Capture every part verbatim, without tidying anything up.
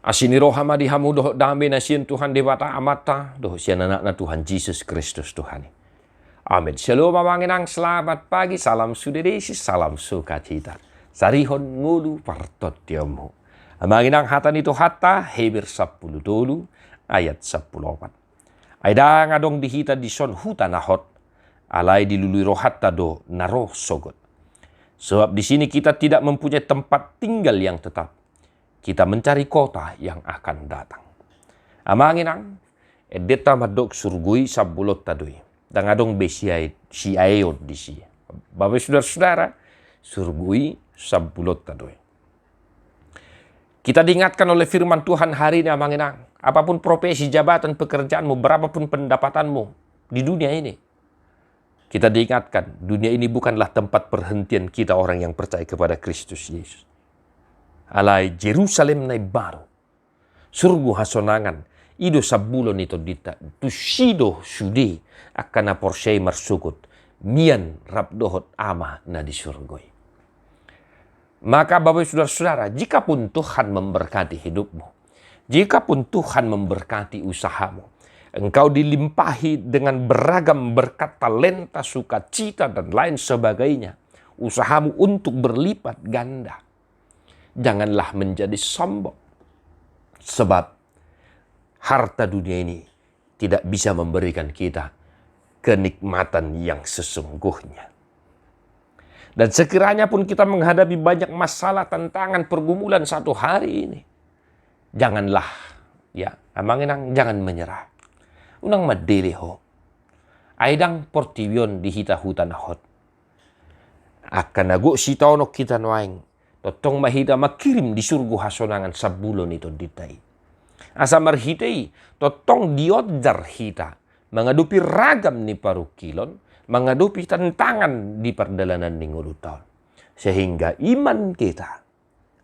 Asi ni roha ma di hamu dohot dame na sian Tuhan Debata Amanta dohot sian Anakna Tuhan Jesus Kristus Tuhan i. Amen. Shalom amang inang, selamat pagi, salam sude desis, salam sukacita. Sarihon ngolu partontionmu. Amang inang, hata ni Tuhanta, Heber sampulu tolu ayat sampulu opat. Ai ndang adong di hita dison huta na hot, alai dilului rohanta do na ro sogot. Sebab di sini kita tidak mempunyai tempat tinggal yang tetap. Kita mencari kota yang akan datang. Amang inang, endenta mandok surgo i sambolonta do i. Ndang adong be siae-, siaeon disi. Bapak sudara-sudara, surgo i sambolonta do i. Kita diingatkan oleh firman Tuhan hari ini, amang inang. Apapun profesi, jabatan, pekerjaanmu, berapapun pendapatanmu di dunia ini, kita diingatkan, dunia ini bukanlah tempat perhentian kita orang yang percaya kepada Kristus Yesus. Alai Jerusalem na imbaru, surgo hasonangan, i do sambulo ni tondinta, tusi do sude angka na porsea i marsogot mian rap dohot Ama na di surgo i. Maka, Bapak, Saudara-saudara, jikapun Tuhan memberkati hidupmu, jikapun Tuhan memberkati usahamu, engkau dilimpahi dengan beragam berkat, talenta, sukacita, dan lain sebagainya, usahamu untuk berlipat ganda, janganlah menjadi sombong. Sebab harta dunia ini tidak bisa memberikan kita kenikmatan yang sesungguhnya. Dan sekiranya pun kita menghadapi banyak masalah, tantangan, pergumulan satu hari ini, janganlah, ya, amang inang, jangan menyerah. Unang mandele ho. Ai ndang portibi on di hita huta na hot. Angka na gok sitaonon hita nuaeng, tongtong ma hita mangkirim di surgo hasonangan sambulo ni tondinta i. Asa marhite i, tongtong dionjar hita mangadopi ragam ni parungkilon, mangadopi tantangan di pardalanan ni ngolunta on. Sehingga iman kita,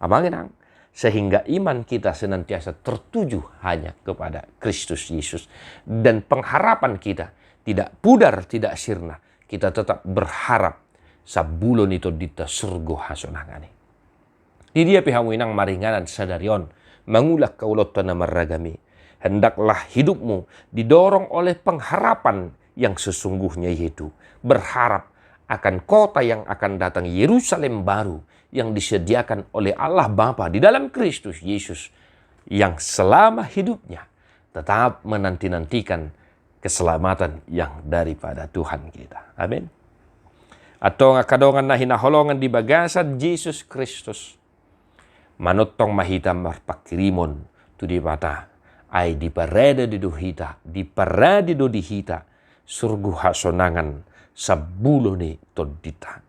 amang inang, sehingga iman kita senantiasa tertuju hanya kepada Kristus Yesus. Dan pengharapan kita tidak pudar, tidak sirna. Kita tetap berharap sambulo ni tondinta surgo hasonangan i. Di dia pe hamu inang maringanan sadari on, mangulak haulonta na marragam i, hendaklah hidupmu didorong oleh pengharapan yang sesungguhnya, yaitu berharap akan kota yang akan datang, Yerusalem baru yang disediakan oleh Allah Bapa di dalam Kristus Yesus, yang selama hidupnya tetap menanti-nantikan keselamatan yang daripada Tuhan kita. Amin. Antong angka dongan na hinaholongan di bagasan Jesus Kristus, manongtong ma hita marpangkirimon tu Debata, ai diparade do hita, diparade do di hita surgo hasonangan sambulo ni tondinta.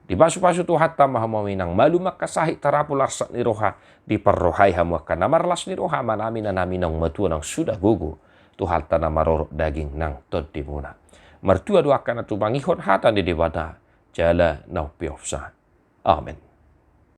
Dipasupasu Tuhanta ma hamu inang, malum angka sahit, tarapul arsak ni roha, diparrohai hamu angka na marlas ni roha, manami na naeng matua nang suda gogo, Tuhanta na marorot daging nang tondimuna. Martua do angka na tumangihon hata ni Debata, jala na umpeopsa. Amen.